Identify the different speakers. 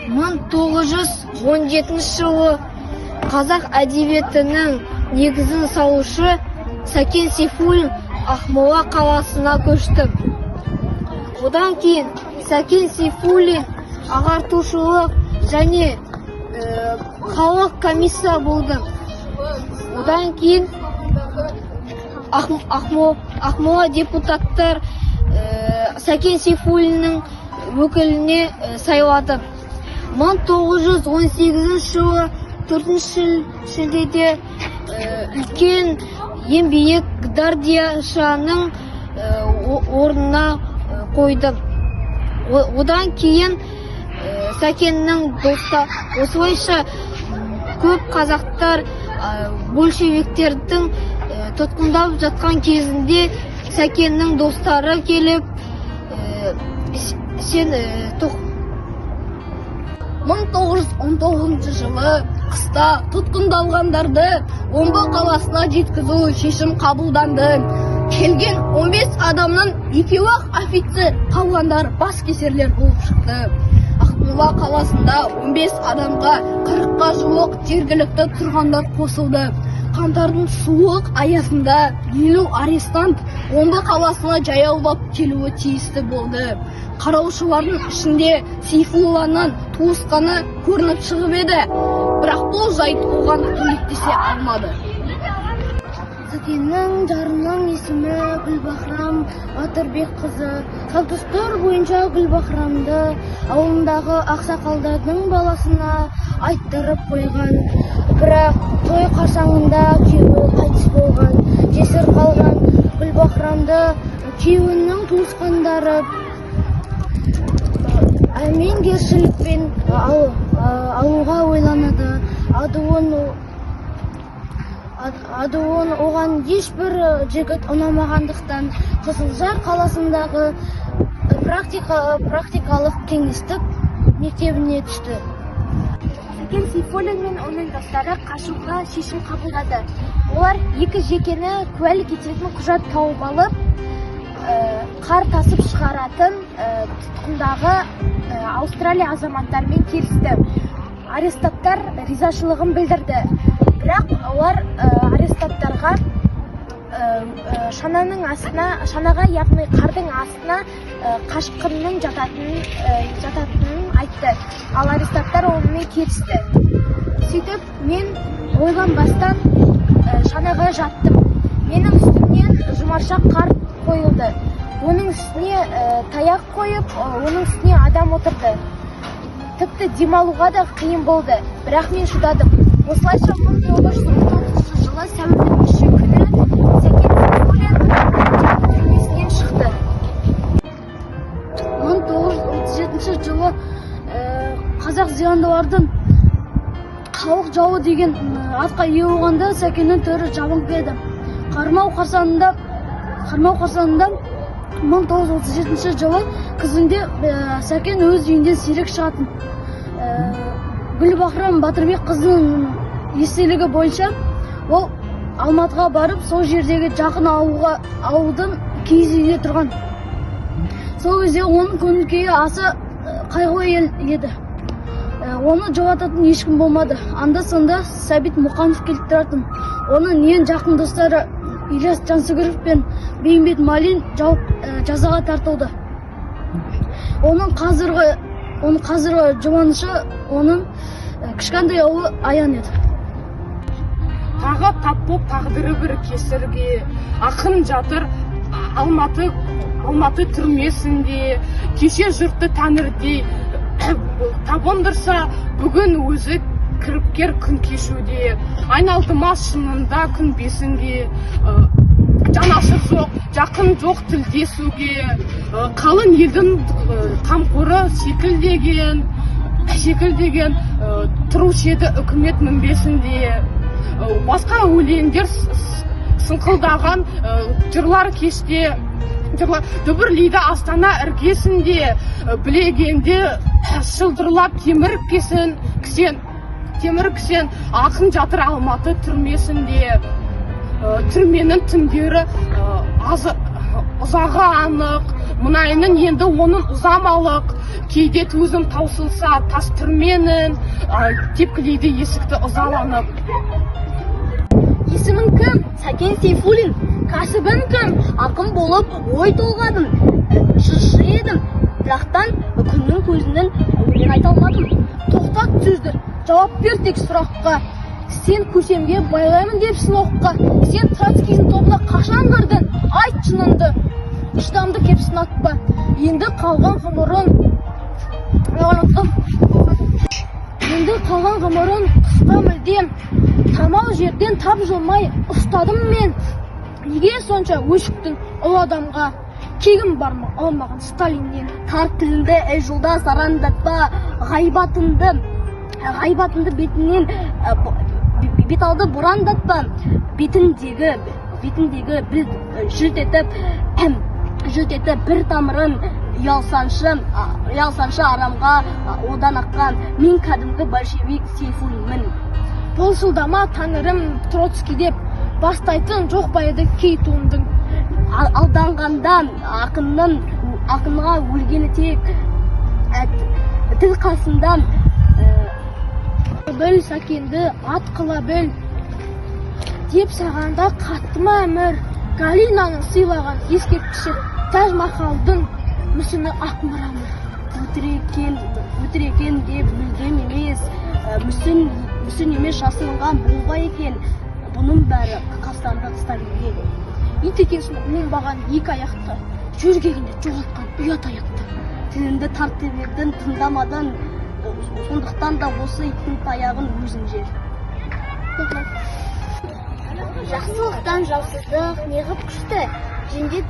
Speaker 1: 1917 жылы қазақ әдебиетінің негізін салушы Сәкен Сейфуллин Ақмола қаласына көшті. Одан кейін Сәкен Сейфуллин ағартушылық және халық комиссия болды. Одан кейін Ақмола депутаттар Сәкен Сейфуллиннің өкіліне сайлады. 1918 жылы 4 шілдеде үлкен ең биік гвардияшының орнына қойды. Одан кейін Сәкеннің доста осылайша көп қазақтар большевиктердің тұтқындап жатқан кезінде Сәкеннің достары келіп сен
Speaker 2: 1919 жылы қыста тұтқындалғандарды Омбы қаласына жеткізу шешім қабылданды. Келген 15 адамның екеуі ақ офицер, қалғандар баскесерлер болып шықты. Ақмола қаласында 15 адамға 40-қа жуық жергілікті тұрғындар қосылды. Қаңтардың суық аязында 50 арестант Омбы қаласына жаяулап келуі тиісті болды. Қараушылардың ішінде Сейфулланың туысқаны көрініп шығып еді, бірақ бұл жайт оған көмектесе алмады.
Speaker 1: Сәкеннің жарының есімі Гүлбахрам Батырбекқызы. Салт-дәстүр бойынша Гүлбахрамды ауылындағы ақсақалдардың баласына айттырып қойған. Бірақ той қарсаңында күйеуі қайтыс болған. Жесір қалған Гүлбахрамды күйеуінің туысқандары әмеңгершілікпен алуға ойланады. Адуын оған ешбір жігіт ұнамағандықтан, Қызылжар қаласындағы практикалық кеңестік мектебіне түсті.
Speaker 3: Сәкен Сейфуллин мен оның достары қашуға шешім қабылдады. Олар екі жекені куәлік ететін құжат тауып алып, қар тасып шығаратын тұтқындағы Аустралия азаматтарымен келісті. Арестанттар ризашылығын білдірді. Бірақ олар арестанттарға шананың астына, шанаға, яғни қардың астына қашқынның жататынын айтты. Ал арестанттар онымен келісті. Сөйтіп мен ойланбастан шанаға жаттым. Менің үстімнен жұмаршақ қар қойылды. Оның үстіне таяқ қойып, оның үстіне адам отырды. Тіпті демалуға да қиын болды, бірақ мен шыдадым. Осылайша 1919 жылы сәуірдің 3 күні Сәкен Сейфуллин түрмесінен шықты.
Speaker 1: 1937 жылы қазақ зияндылардың халық жауы деген атқа ие болғанда, Сәкеннің төрі жабыңқы еді. Қармау қарсаңында 1937 жылы күзінде Сәкен өз үйінен сирек шығатын. Гүлбахрам Батырбек қызының естелігі бойынша, ол Алматыға барып, сол жердегі жақын ауылға, ауылдың киіз үйінде тұрған. Сол кезде оның көңіл күйі аса қайғылы еді. Оны жұбататын ешкім болмады. Анда санда Сәбит Мұқанов келіп тұратын. Оның ең жақын достары Ильяс Жансүгіров пен Бейімбет Малин жазаға тартылды. Оның қазіргі жұбанышы оның кішкентай ұлы Аян еді.
Speaker 4: Тағы тап боп тағдыры бір кесірге, ақын жатыр Алматы түрмесінде. Кеше жұртты тәңірдей табындырса, бүгін өзі кіріпкер күн кешуде. Айналды ма шынында күн бесінге? Жанашыр жоқ, жақын жоқ тілдесуге. Қалың елдің қамқоры секілдеген тұрушы еді үкімет мінбесінде. Басқа өлеңдер сыңқылдаған жырлар кеште, жырлар дүбірлейді астана іргесінде. Білегенде шылдырлап темір кесін кісен, темір кісен, ақын жатыр Алматы түрмесінде. Түрменің түндері ұзағы анық. Мұнайының енді оның ұзамалық. Кейде төзім таусылса тас түрменің, тепкілейді есікті ызаланып.
Speaker 1: Есімің кім? Сәкен Сейфуллин. Кәсібің кім? Ақын болып ой толғадым. Жыршы едім. Бірақтан күннің көзінен өлең айта алмадым. Тоқтат сөзді, жауап бер тек сұраққа. Сен көсемге байлаймын депсің оққа. Сен Троцкийдің тобына қашан кірдің? Айт шыныңды. Шыдамды кеп сынатпа. Енді қалған ғұмырын. Енді қалған ғұмырын қысқа мүлдем. Тамау жерден тап жылмай ұстадым мен. Неге сонша өшіктің ұлы адамға? Кегім бар ма алмаған Сталиннен?
Speaker 5: Тарт тіліңді, ей жолдас, арандатпа ғайбатыңды бетінен бет алды борандатпа. Бетіндегі біл жылт етіп бір тамырын, ұялсаншы, ұялсаншы арамға одан аққан. Мен кәдімгі большевик Сейфуллинмін.
Speaker 1: Былшылдама тәңірім Троцкий деп бастайтын жоқ па еді кей туындың?
Speaker 5: Алданғанда ақынның ақынға өлгені тек тіл қасында.
Speaker 1: Біл, Сәкенді ат қыла біл деп саған да қатты ма әмір? Галинаның сыйлаған ескерткіші, Тәж Махалдың мүсіні ақ мрамор.
Speaker 5: Өтірік екен деп мүлдем емес, мүсін емес, жасырынған болба екен бұның бәрі қастандық Сталинге.
Speaker 1: Ит екенсің оңбаған екі аяқты, жөргегінде жоғалтқан ұят аяқты.
Speaker 5: Тіліңді тартып едің, тыңдамадың, сондықтан да осы иттің таяғын өзің жер.
Speaker 3: Жақсылықтан жаусыздық неғып күшті жендет?